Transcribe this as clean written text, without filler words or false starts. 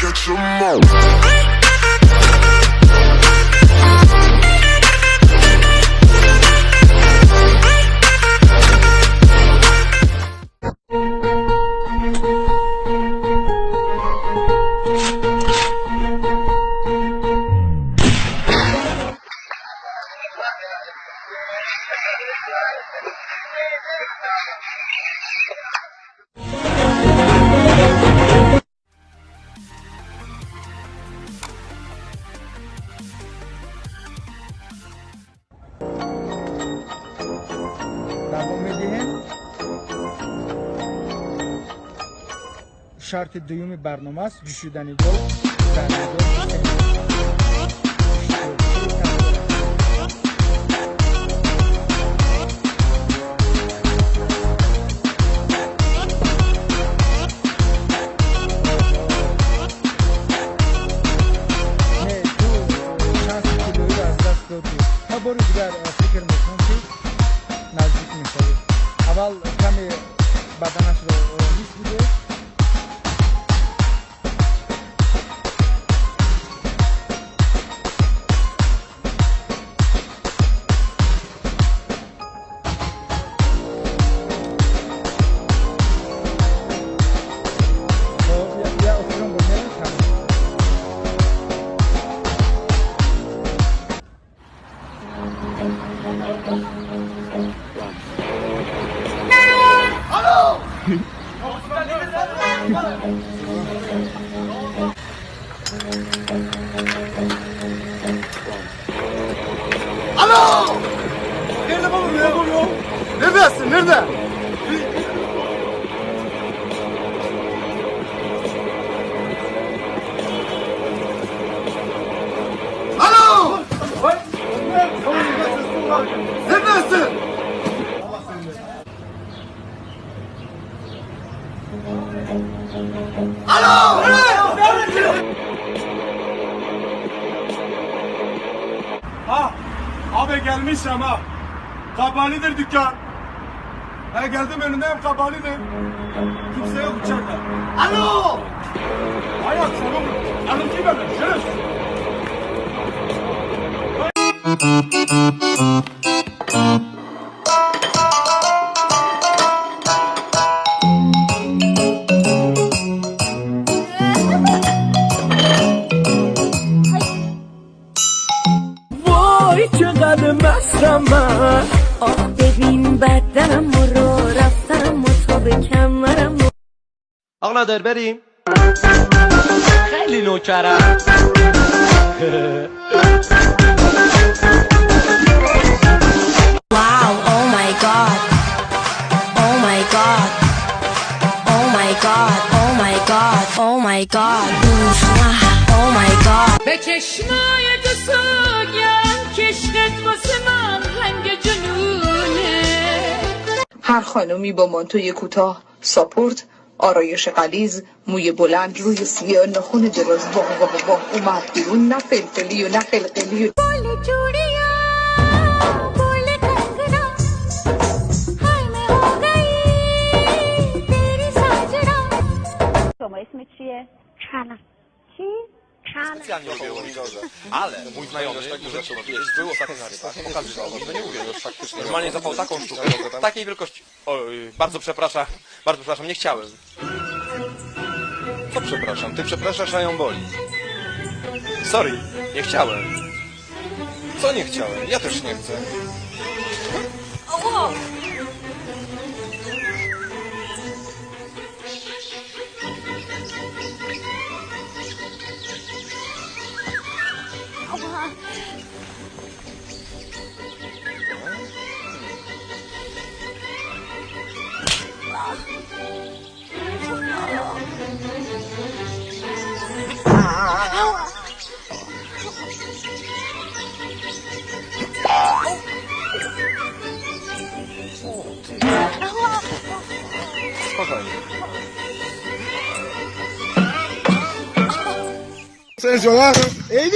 Catch 'em all. Давом медиҳем. Шарти дуюми барнома аст ҷӯшидани гол, зарбагол. Не, ту шанси тиллоиро аз даст додӣ. Ма бори дигар фикр мекунам, ки наздик мешавӣ. Аввал каме баданашро ҳис бидеҳ. Хоб, я охирон бор мерам, тамом. Alo! Nerede oğlum ya? Neredesin? Nerede? Alo! Neredesin? Alo! Ha, abi gelmişim ha. Kapalıdır dükkan. Ha, geldim önündeyim, kapalıdır. Kimse yok içeride. Alo! Hayat sorun. Alın ki beni. Şerefsiz. وای چقدر مستم من. آخ ببین بدنم و رو رفتم و تا به کمرم. آقا نادر، بریم. خیلی نوکرم. Wow, oh my God. Oh my God. Oh my God. Oh my God. Oh my God. Oh my God. به چشمای تو سوگند که عشقت واسه من رنگ جنونه. هر خانمی با مانتوی کوتاه، ساپورت، آرایش غلیظ، موی بلند، روی سیاه، ناخن دراز، واه واه واه، اومد بیرون، نه فلفلی و نه قلقلی و बोले चूड़ियां، बोले कंगना، हाय मैं हो गई तेरी साजना. شما اسم چیه؟ کلم. چی؟ کلم. Specjalnie robię ale mój znajomy zaczął był ostatnio na rybach, pokazywał mi, no nie mówię, normalnie zapał taką sztukę, takiej wielkości. Oj, bardzo przepraszam, nie chciałem. Co przepraszam? Ty przepraszasz, a ją boli. Sorry, nie chciałem. Co nie chciałem? Ja też nie chcę. Ała! Ała. Ała. Ała. Spokojnie. Sen jogar? Ey.